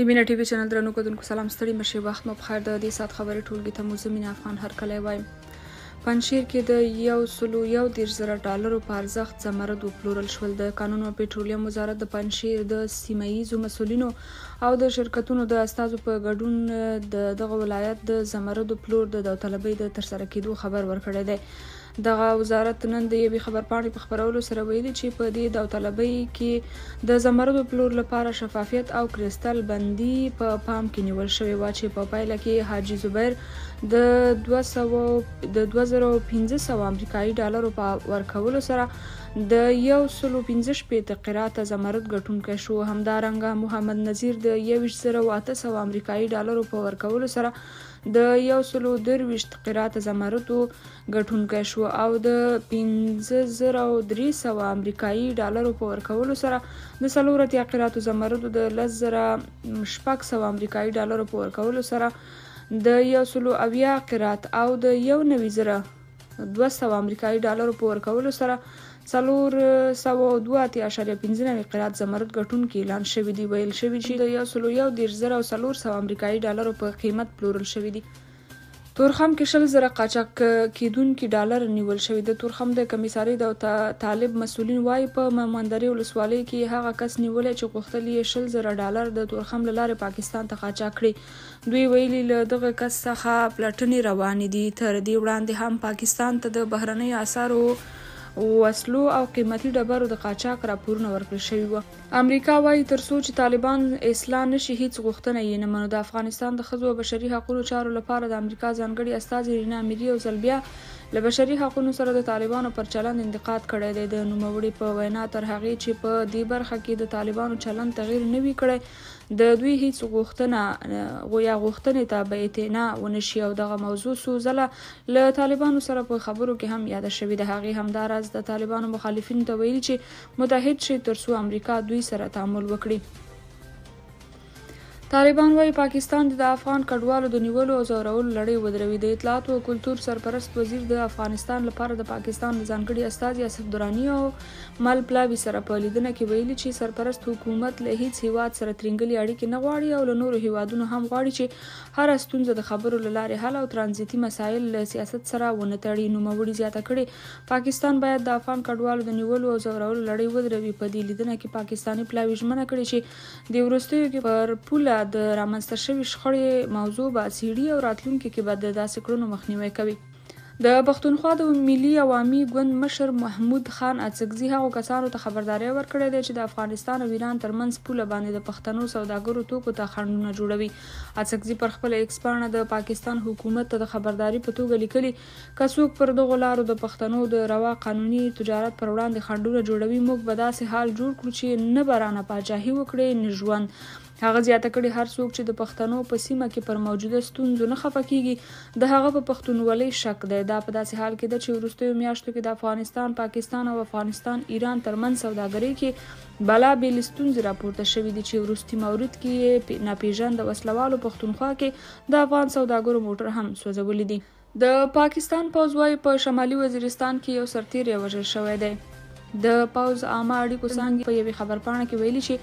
د مینه ټي وي چینل درنو کتونکو سلام، ستړي مشي، وخت مو پخیر. د دې ساعت خبري ټولګي ته مو زه مینه افغان هرکلی وایم. پنجشیر کې د 131,000 ډالرو په ارزښت زمرد وپلورل شول. د کانونو او پټرولیم وزارت د پنجشیر د سیمه ییزو مسؤلینو او د شرکتونو د استازو په ګډون د دغه ولایت د زمردو پلور د داوطلبۍ د ترسره کېدو خبر ورکړی دی. دغه وزارت نن د یوې خبرپاڼې په خپرولو سره ویلي چې په دې داوطلبۍ کې د زمردو پلور لپاره شفافیت او کرستل بندي په پام کې نیول شوې وه چې په پایله کې حاجي زبیر د 2500 امریکایي ډالرو په ورکولو سره د 165 قراته زمرد ګټونکی شو. همدارنګه محمد نذیر د 21,800 امریکایي ډالرو په ورکولو سره د 123 قراته زمردو ګټونکی شو او د 5300 امریکایي ډالرو په ورکولو سره د 84 قراتو زمردو د 10,600 امریکایي ډالرو په ورکولو سره د 170 قرات او د 91,200 امریکایي ډالرو په ورکولو سره 482.95 قرات زمرد ګټونکي اعلان شوي دي. ویل شوي چې د 131,400 امریکایي ډالرو په قیمت پلورل شوي دي. تورخم کې 20,000 قاچاق کېدونکي ډالر نیول شوي. د تورخم د کمیسارۍ د طالب مسؤلین وايي، په مومندرې ولسوالۍ کې هغه کس نیولی چې غوښتل یې 20,000 ډالر د تورخم له لارې پاکستان ته قاچاق کړي. دوی ویلي، له دغه کس څخه پلټنې روانې دي. تر دې وړاندې هم پاکستان ته د بهرنیو اسعارو، وسلو او قیمتي ډبرو د قاچاق راپورونه ورکړل شوي وو. امریکا وايي، تر څو چې طالبان اصلاح نه شي، هیڅ غوښتنه یې نه منو. د افغانستان د ښځو او بشري حقونو چارو لپاره د امریکا ځانګړي استازي رینا امیري یو ځل بیا له بشري حقونو سره د طالبانو پر چلند انتقاد کړی دی. د نوموړي په وینا، تر هغې چې په دې برخه کې د طالبانو چلند تغیر نه وي کړی، د دوی هیڅ غوښتنه یا غوښتنې ته به اعتنا ونه شي او دغه موضوع څو ځله له طالبانو سره په خبرو کې هم یاده شوې ده. هغې همداراز د طالبانو مخالفینو ته ویلي چې متحد شي تر څو امریکا دوی سره تعامل وکړي. طالبان وايي، پاکستان دې د افغان کډوالو د نیولو او ځورولو لړۍ ودروي. د اطلاعاتو او کلتور سرپرست وزیر د افغانستان لپاره د پاکستان له ځانګړي استازي اصف دراني او مل پلاوي سره په لیدنه کې ویلي چې سرپرست حکومت له هیڅ هیواد سره ترینګلې اړیکې نه غواړي او له نورو هیوادونو هم غواړي چې هره ستونزه د خبرو له لارې حل او ترانزیتي مسایل له سیاست سره ونه تړي. نوموړي زیاته کړې، پاکستان باید د افغان کډوالو د نیولو او ځورولو لړۍ ودروي. په دې لیدنه کې پاکستاني پلاوي ژمنه کړې چې دې وروستیو کې پر پوله د رامنځته شوې شخړې موضوع به څېړي او راتلونکي کې به د داسې کړنو مخنیوی کوي. د پښتونخوا د ملي عوامي ګوند مشر محمود خان اڅکزي هغو کسانو ته خبرداری ورکړی دی چې د افغانستان او ایران ترمنځ پوله باندې د پښتنو سوداګرو توکو ته خنډونه جوړوي. اڅکزي پر خپله ایکس پاڼه د پاکستان حکومت ته د خبرداري په توګه لیکلي، که څوک پر دغو لارو د پښتنو د روا قانوني تجارت پر وړاندې خنډونه جوړوي، موږ به داسې حال جوړ کړو چې نه به رانه پاچاهي وکړي نه ژوند. هغه زیاته کړې، هر څوک چې د پښتنو په سیمه کې پر موجوده ستونزو نه خفه کیږي، د هغه په پښتونولۍ شک دی. دا په داسې حال کې ده چې وروستیو میاشتو کې د افغانستان، پاکستان او افغانستان ایران ترمنځ سوداګرۍ کې بېلابېلې ستونزې راپورته شوې دي چې وروستي مورد کې یې ناپېژنده وسلهوالو پښتونخوا کې د افغان سوداګرو موټر هم سوځولي دي. د پاکستان پوځ وايي، په شمالي وزیرستان کې یو سرتېری وژل شوی دی. د پوځ عامه اړیکو څانګې په یوې خبرپاڼه کې ویلي چې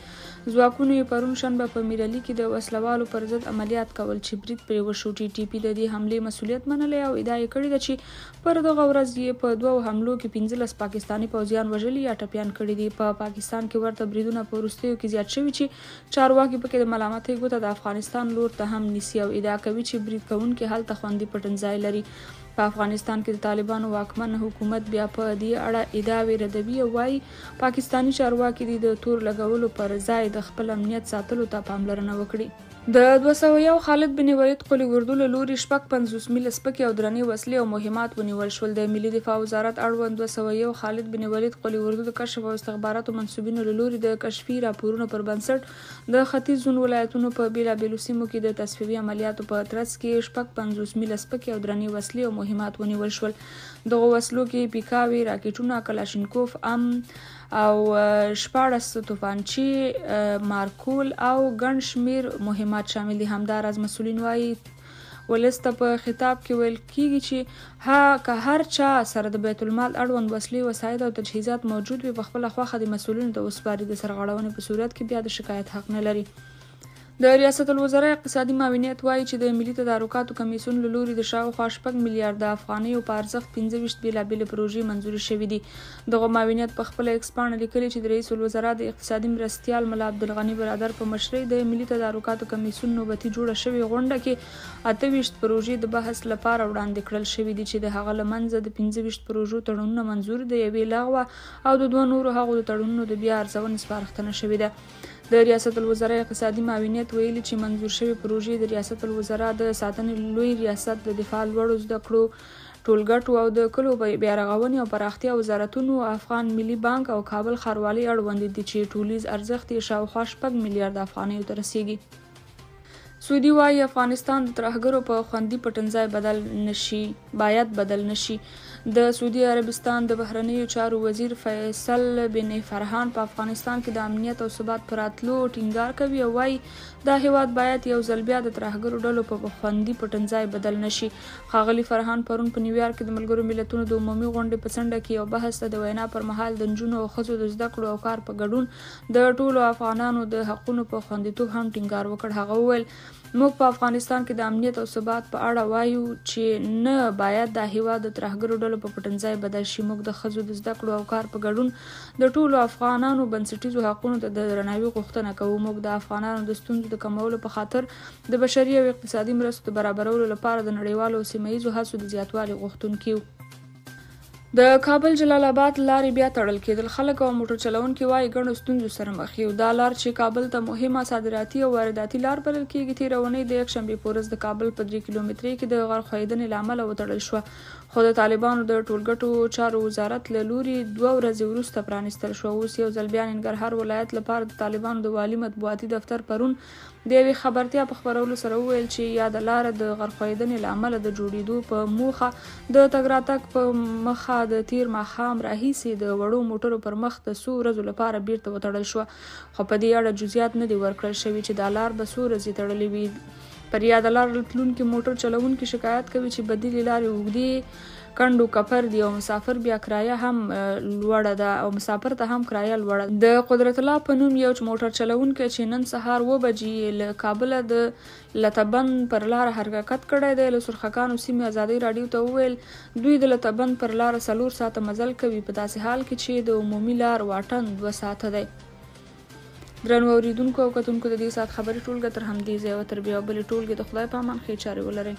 ځواکونو یې پرون شنبه په میرعلي کې د وسلهوالو پر ضد عملیات کول چې برید پرې وشو. ټي ټي پي د دې حملې مسوولیت منلی او ادعا یې کړې ده چې پر دغه ورځ یې په دوو حملو کې 15 پاکستاني پوځیان وژلي یا ټپیان کړي دي. په پاکستان کې ورته بریدونه په وروستیو کې زیات شوي چې چارواکي پکې د ملامتۍ ګوته د افغانستان لور ته هم نیسي او ادعا کوي چې برید کوونکي هلته خوندي پټنځای لري. په افغانستان کې د طالبانو واکمن حکومت بیا په دې اړه ادعاوې ردوي او وايي، پاکستاني چارواکي دې د تور لګولو پر ځای د خپل امنیت ساتلو ته پاملرنه وکړي. د 201 خالد بن ولید قول اردو له لوري 56 میله سپکې او درنې وسلې او مهمات ونیول شول. د ملي دفاع وزارت اړوند 201 خالد بن ولید قول اردو د کشف او استخباراتو منسوبینو له لوري د کشفي راپورونو پر بنسټ د ختیځ زون ولایتونو په بېلابېلو سیمو کې د تصفیوي عملیاتو په ترڅ کې 56 میله سپکې او درنې وسلې او مهمات ونیول شول. دغو وسلو کې پیکاوې، راکټونه، کلاشینکوف، ام او 16 توپانچې، مارکول او ګڼ شمېر مهمات شامل دي. همداراز مسؤلین وايي، ولس ته په خطاب کې ویل کیږي چې که هر چا سره د بیت المال اړوند وسلې، وسایط او تجهیزات موجود وي، په خپله خوښه د مسؤلینو ته وسپاري. د سرغړونې په صورت کې بیا د شکایت حق نه لري. د ریاست الوزرا اقتصادي معاونیت وايي چې د ملي تدارکاتو کمیسیون له لوري د شاوخوا شپږ میلیارده افغانیو په ارزښت 25 بېلابېلې پروژې منظورې شوې دي. دغه معاونیت په خپله ایکس پاڼه لیکلي چې د رئیس الوزرا د اقتصادي مرستیال ملا عبدالغني برادر په مشرۍ د ملي تدارکاتو کمیسیون نوبتي جوړه شوې غونډه کې 28 پروژې د بحث لپاره وړاندې کړل شوې دي چې د هغه له منځه د 25 پروژو تړونونه منظور، د یوې لغوه او د دوه نورو هغو د تړونونو د بیا ارزونې سپارښتنه شوې ده. د ریاست الوزرا اقتصادي معاونیت ویلي چې منظور شوې پروژې د ریاست الوزرا د ساتنې لوی ریاست، د دفاع، لوړو زده کړو، ټولګټو او د کلو بیارغونې او پراختیا وزارتونو، افغان ملي بانک او کابل ښاروالۍ اړوندې دي چې ټولیز ارزښت یې شاوخوا شپږ میلیارده افغانیو ته رسیږي. سعودي وايي افغانستان د ترهګرو په خوندي پټنځای بدل نشي باید بدل نشي. د سعودي عربستان د بهرنیو چارو وزیر فیصل بن فرحان په افغانستان کې د امنیت او ثبات پر راتلو ټینګار کوي او وايي دا هیواد باید یو ځل بیا د ترهګرو ډلو په خوندي پټنځای بدل نشي. ښاغلي فرحان پرون په نیویارک کې د ملګرو ملتونو د عمومي غونډې په څنډه کې یو بحث ته د وینا پر مهال د نجونو او ښځو د زده کړو او کار په ګډون د ټولو افغانانو د حقونو په خوندیتوب هم ټینګار وکړ. هغه وویل موږ په افغانستان کې د امنیت او ثبات په اړه وایو چې نه باید دا هیواد د ترهګرو ډلو په پټنځای بدل شي. موږ د ښځو د زده کړو او کار په ګډون د ټولو افغانانو بنسټیزو حقونو ته د درناوي غوښتنه کوو. موږ د افغانانو د ستونزو د کمولو په خاطر د بشري او اقتصادي مرستو د برابرولو لپاره د نړیوالو او سیمه ییزو هڅو د زیاتوالي غوښتونکي یو. د کابل جلال اباد لارې بیا تړل کېدل، خلک او موټر چلوونکي وايي ګڼو ستونزو سره مخ یو. دا لار چې کابل ته مهمه صادراتي او وارداتي لار بلل کېږي، تېره اونۍ د یکشنبې په ورځ د کابل په 3 کیلومترۍ کې د غر ښویېدنې له امله وتړل شوه، خو د طالبانو د ټولګټو چارو وزارت له لوري 2 ورځې وروسته پرانیستل شوه. اوس یو ځل بیا ننګرهار ولایت لپاره د طالبانو د والي مطبوعاتي دفتر پرون د یوې خبرتیا په خپرولو سره وویل چې یاده لاره د غرښویېدنې له امله د جوړېدو په موخه د تګ راتګ په مخه د تیر ماښام راهیسې د وړو موټرو پر مخ د څو ورځو لپاره بیرته وتړل شوه، خو په دې اړه جزئیات نه دي ورکړل شوي چې دا لار به څو ورځې تړلې وي. پر یاده لار تلونکي موټر چلوونکي شکایت کوي چې بدیلې لارې اوږدې کنډو کپر دي او مسافر بیا کرایه هم لوړه ده او مسافر ته هم کرایه لوړه. د قدرت الله په نوم یو موټر چلوونکی چې نن سهار 7 بجې له کابله د لتبند پر لاره حرکت کړی دی، له سرخکانو سیمې ازادي راډیو ته وویل دوی د لتبند پر لاره 4 ساعته مزل کوي، په داسې حال کې چې د عمومي لار واټن 2 ساعته دی. درنو اورېدونکو او کتونکو، د دې ساعت خبري ټولګه تر همدې ځایه وه. تر بیا بلې ټولګې د خدای په امان، ښې چارې ولرئ.